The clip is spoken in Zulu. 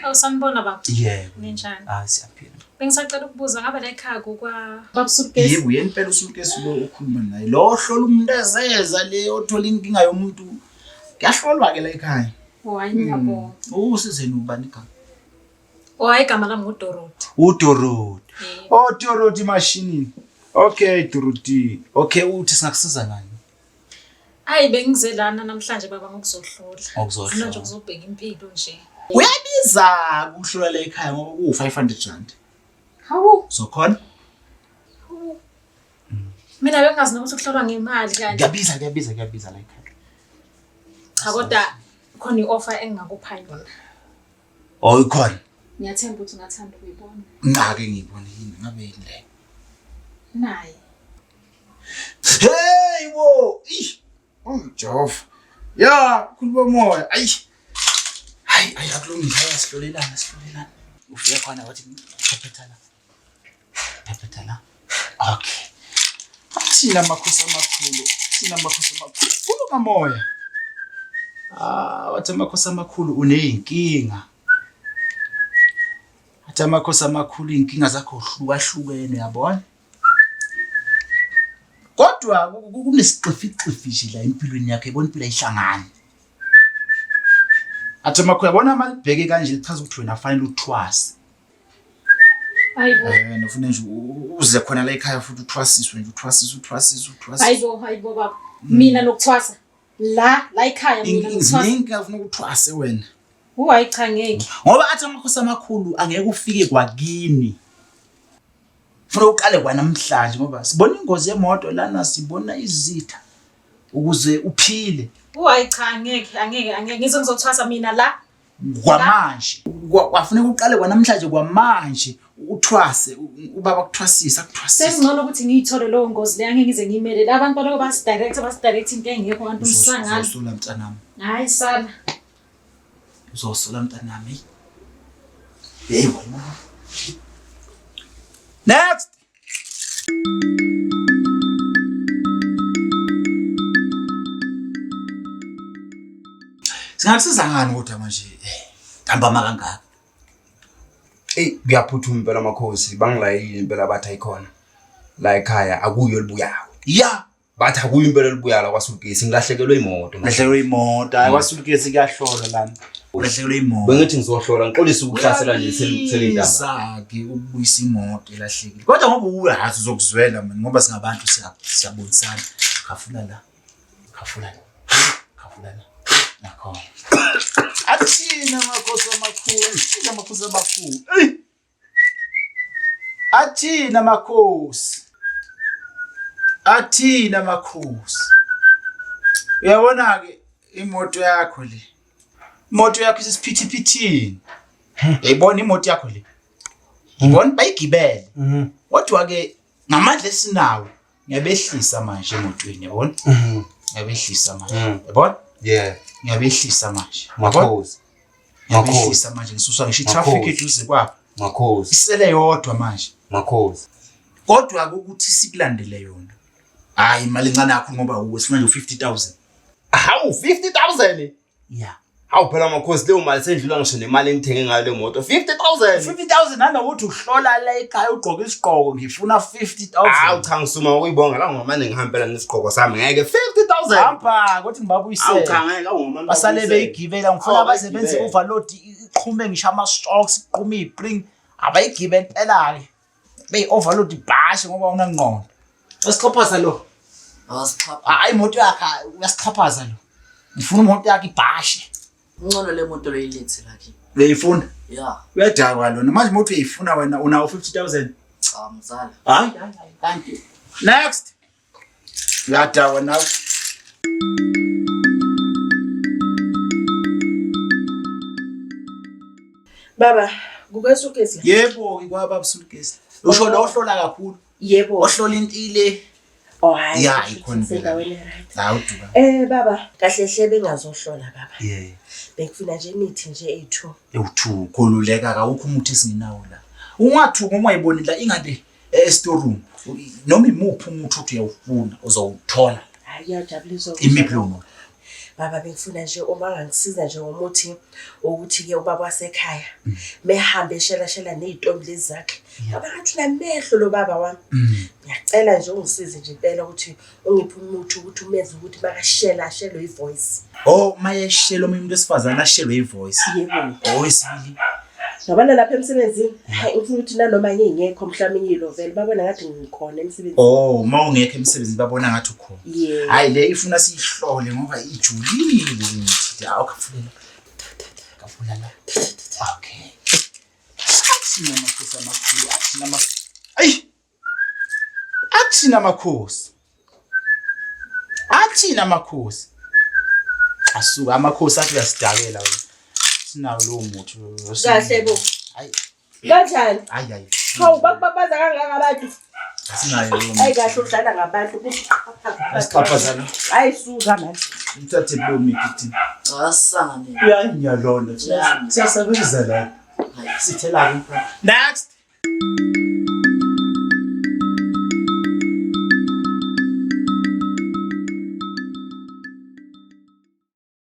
Awu sanibona baba. Yebo. Ninjani? Ah siyaphila. Bengisacela ukubuza ngabe la ekhaya kukwa baba Sulukesi. Yebo yena impela uSulukesi lo okhuluma naye. Lo ohlola umuntu ezeza le othola inkinga yomuntu. Kuyahlolwa ke la ekhaya. Oh hayi ngiyabonga. Usizeni ubani igama? Oh hayi igama lami nguDorothy. UDorothy. Yebo. Oh Dorothy mashinini. Okay Dorothy. Okay uthi singakusiza ngani? Hayi bengize lana namhlanje baba ngokuzohlola. Ngokuzohlola. Ngifuna nje ukuzobheka impilo nje. Kuyabiza ukuhlola la ekhaya ngoba ku 500 rand. Hawu. Uzokhona? Hawu. Mina bengazi nokuthi kuhlolwa ngemali kanti. Kuyabiza kuyabiza kuyabiza la ekhaya. Cha kodwa khona i-offer engingakupha yona. Oh ikhona. Ngiyathemba ukuthi ungathanda ukuyibona. Ngake ngiyibone yini ngabe yini le? Nayi. Hey wo! Ih! Oh Jehova. Ya, khuluma moya. Ayi. Hayi, ayi akulungile, hayi sihlolelana, sihlolelana. Ufike khona wathi phephetha la. Phephetha la. Okay. Thina amakhosi amakhulu, thina amakhosi amakhulu. Khuluma moya. Ah, wathi amakhosi amakhulu uneyinkinga. Athi amakhosi amakhulu iy'nkinga zakho hlukahlukene uyabona? Kodwa kunesiqifiqifi nje la empilweni yakho yabona impilo ayihlangani. Athi amakhosi yabona uma libheke kanje lichaza ukuthi wena fanele uthwase. Hayibo. Eh nofuna nje uze khona la ekhaya futhi uthwasiswe nje uthwasiswe uthwasiswe uthwasiswe. Hayibo hayibo baba. Mina nokuthwasa. La la ekhaya mina nokuthwasa. Ziningi ufuna ukuthwase wena. Hayi cha ngeke. Ngoba athi amakhosi amakhulu angeke ufike kwakini. Funa uqale kwanamhlanje ngoba sibona ingozi yemoto lana sibona izitha ukuze uphile. Hayi cha ngeke angeke angeke ngize ngizothwasa mina la. Kwamanje kwafuneka uqale kwanamhlanje kwamanje uthwase ubaba kuthwasisa akuthwasise. Sengcono ukuthi ngiyithole leyo ngozi leyo angeke ngize ngiyimele. La bantu baloko basidirect basidirect into engekho kanti umsangano. Uzosola mntanami. Hayi sala. Uzosola mntanami. Hey wena. Next. Singakusiza ngani kodwa manje ntambama kangaka? Eyi kuyaphuthuma impela amakhosi bangilayile impela bathi ayikhona la ekhaya akuyo libuyako. Ya, Bathi akuyo impela libuya la kwaSulukesi ngilahlekelwe imoto. Ulahlekelwe imoto. Hayi kwaSulukesi kuyahlolwa lana. Ulahlekelwe imoto. Bengithi ngizohlola ngixolise ukuhlasela nje selintamba. Saki ukubuyisa imoto elahlekile. Kodwa ngoba uwe hathi uzokuzwela mina ngoba singabantu siyabonisana. Khafula la. Khafula la. Khafula la. Nakhona. Athina amakhosi amakhulu, athina amakhosi amakhulu. Ey! Athina makhosi. Athina makhosi. Uyabona ke imoto yakho le. Imoto yakho isisiphithiphithini. Uyayibona imoto yakho le. Ngibona bayigibele. Kodwa ke ngamandla esinawo ngiyabehlisa manje emotweni yabona? Ngiyabehlisa manje. Yabona? Yeah. Ngiyabehlisa manje. Yabona? Makhosi. Ngiyabehlisa manje ngisusa ngisho i-traffic Makhosi. eduze kwabo. Makhosi. Isele yodwa manje. Makhosi. Kodwa ke ukuthi sikulandele yona. Hayi imali encane kakhulu ngoba uwe sifuna nje u-50,000. Hawu 50,000. Yeah. Hawu phela makhosi leyo mali sendlula ngisho nemali engithenge ngayo le moto 50,000. 50,000 nanokuthi uhlola la ekhaya ugqoke isigqoko ngifuna 50,000. Hawu cha ngisuma ukuyibonga la ngomane ngihambela nesigqoko sami ngeke 50,000. Hamba kodwa Hawu ngibabuyisele. cha ngeke awu ngomane. Basale beyigibela ngifuna Awu, baze benze bayigibele. overload iqhume ngisho ama-shocks iqhume iy'pring abayigibele impela-ke beyi-overload ibhashe ngoba unangqondo. Uyasixhaphaza lo. Awasixhapha. Hayi imoto yakhe uyasixhaphaza lo. Ngifuna imoto yakhe ibhashe. Ngcono le moto loyilethe la kimi. Uyayifuna? Ya, Uyadakwa lona. Manje imoto uyayifuna wena unawo 50,000. cha mzala. Hayi hayi hayi thank you. Next. Uyadakwa nawe. Baba, kukaSukesi. Yebo ke kwaba Sulukesi. Usho lo ohlola kakhulu. Yebo. Ohlola intile. Oh hayi. Ya, ikhona impela. Sendaweni right. Hayi uduka. Eh baba, kahle hle bengazohlola baba. Yeah. Bengifuna nje imithi nje eyi-2. Ewu2 khululeka kawukho umuthi esingenawo la. Ungathuka uma uyibona la ingade e-storeroom. Noma imuphi umuthi othi uyawufuna uzowuthola. Hayi kuyajabulisa. Imiphi lowo muthi? Baba bengifuna nje uma angangisiza nje ngomuthi wokuthi-ke ubaba wasekhaya mehambe eshela shela ney'ntombi lezi zakhe. Baba ngathi unamehlo lo baba wami. Ngiyacela nje ungisize nje impela ukuthi ungiphe umuthi ukuthi umenze ukuthi makashela ashelwe i-voice. Oh, mayeshela omunye umuntu wesifazane ashelwe ivoice. Yebo. Oh, isibili. Ngabona lapha emsebenzini, hayi ngifuna ukuthi nanoma ngingekho mhlawumbe ngiyilovele babona ngathi ngikhona emsebenzini. Oh, uma ungekho emsebenzini babona ngathi ukhona. Yebo. Hayi le ifuna siyihlole ngoba ijulile imithi. Awu kafulela. Kafula la. Okay. Athina amakhosi amakhulu, athina ama Ayi. Athina amakhosi. Athina amakhosi. Asuka amakhosi athi uyasidakela wena. Sinawo lowo muthi. Kahle bo. Hayi, Kanjani? hayi hayi. Hawu bakubabaza kangaka abantu. Asinayo lowo Hayi muthi. kahle udlala ngabantu kuthi Asixhaphaza lo. Hayi suka manje. Uthathe lowo mithi thina. Asangane. Uyanya lona. Uyanya. Siyasebenza la. Hayi. Sithela ke. Next.